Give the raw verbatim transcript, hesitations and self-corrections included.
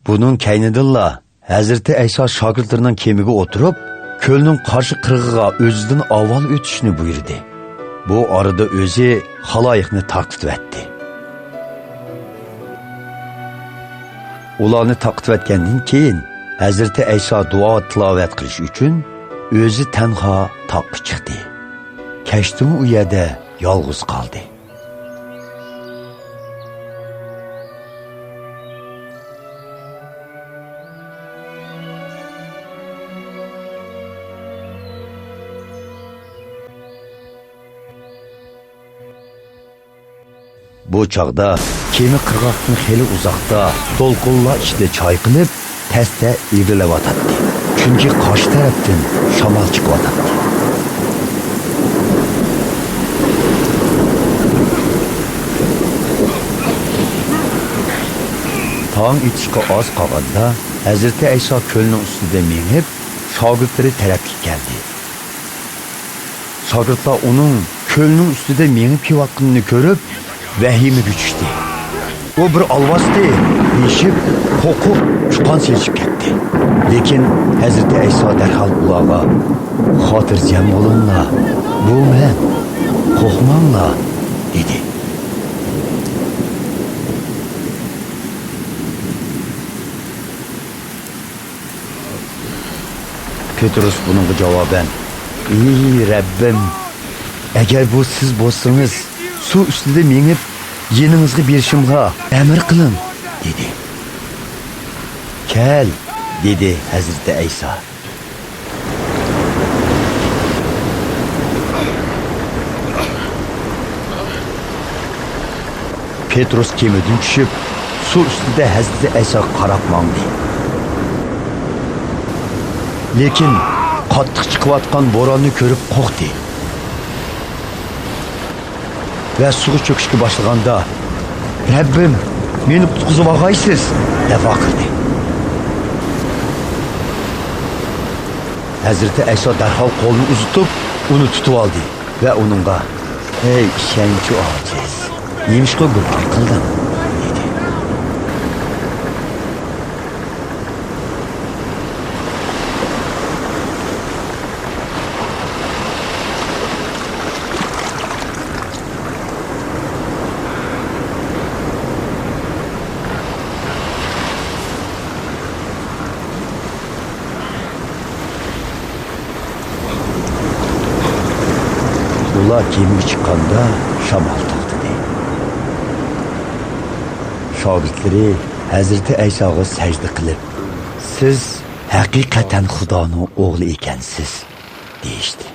بۇنىڭ كەينىدىنلا ھەزرىتى ئەيسا شاگىرتلىرىنىڭ كېمىگە ئولتۇرۇپ، كۆلنىڭ قارشى قىرغىقىغا ئۆزىدىن ئاۋۋال ئۆتۈشنى بۇيرۇدى. بۇ ئارىدا ئۆزى خالايىقنى تارقىتىۋەتتى. ئۇلارنى تارقىتىۋەتكەندىن كېيىن، ھەزرىتى ئەيسا دۇئا تىلاۋەت قىلىش ئۈچۈن ئۆزى تەنھا تاغقا چىقتى. كەچتىمۇ ئۇ يەردە يالغۇز قالدى. بۇ چاغدا كېمە قىرغاقتىن خېلى ئۇزاقتا، دولقۇنلار ئىچىدە چايقىلىپ، تەستە ئىلگىرىلەۋاتاتتى. چۈنكى قارشى تەرەپتىن شامال چىقىۋاتاتتى. تاڭ ئېتىشقا ئاز قالغاندا، ھەزرىتى ئەيسا كۆلنىڭ ئۈستىدە مېڭىپ، شاگىرتلىرى تەرەپكە كەلدى. شاگىرتلار ئۇنىڭ كۆلنىڭ ئۈستىدە مېڭىپ كېلىۋاتقىنىنى كۆرۈپ، ۋەھىمىگە چۈشتى. ئۇ بىر ئالۋاستى، دېيىشىپ، قورقۇپ، چۇقان سېلىشىپ كەتتى. لېكىن ھەزرىتى ئەيسا دەرھال ئۇلارغا، «خاتىرجەم بولۇڭلار، بۇ مەن، قورقماڭلار» دېدى. پېتروس بۇنىڭغا جاۋابەن، «ئى رەببىم، ئەگەر بۇ سىز بولسىڭىز، سۇ ئۈستىدە مېڭىپ، يېنىڭىزغا بېرىشىمغا ئەمىر قىلىڭ» دېدى. «كەل» دېدى ھەزرىتى ئەيسا. پېتروس كېمىدىن چۈشۈپ، سۇ ئۈستىدە ھەزرىتى ئەيساغا قاراپ ماڭدى. لېكىن قاتتىق چىقىۋاتقان بوراننى كۆرۈپ قورقتى ۋە سۇغا چۆكۈشكە باشلىغاندا، «رەببىم، مېنى قۇتقۇزۇۋالغايسىز!» دەپ ۋارقىرىدى. ھەزرىتى ئەيسا دەرھال قولىنى ئۇزىتىپ، ئۇنى تۇتۇۋالدى ۋە ئۇنىڭغا، «ئەي ئىشەنچى ئاجىز، نېمىشقا گۇمان قىلدىڭ؟» دېدى. ئۇلار كېمىگە چىققاندا شامال توختىدى. شاگىرتلىرى ھەزرىتى ئەيساغا سەجدە قىلىپ، «سىز ھەقىقەتەن خۇدانىڭ ئوغلى ئىكەنسىز» دېيىشتى.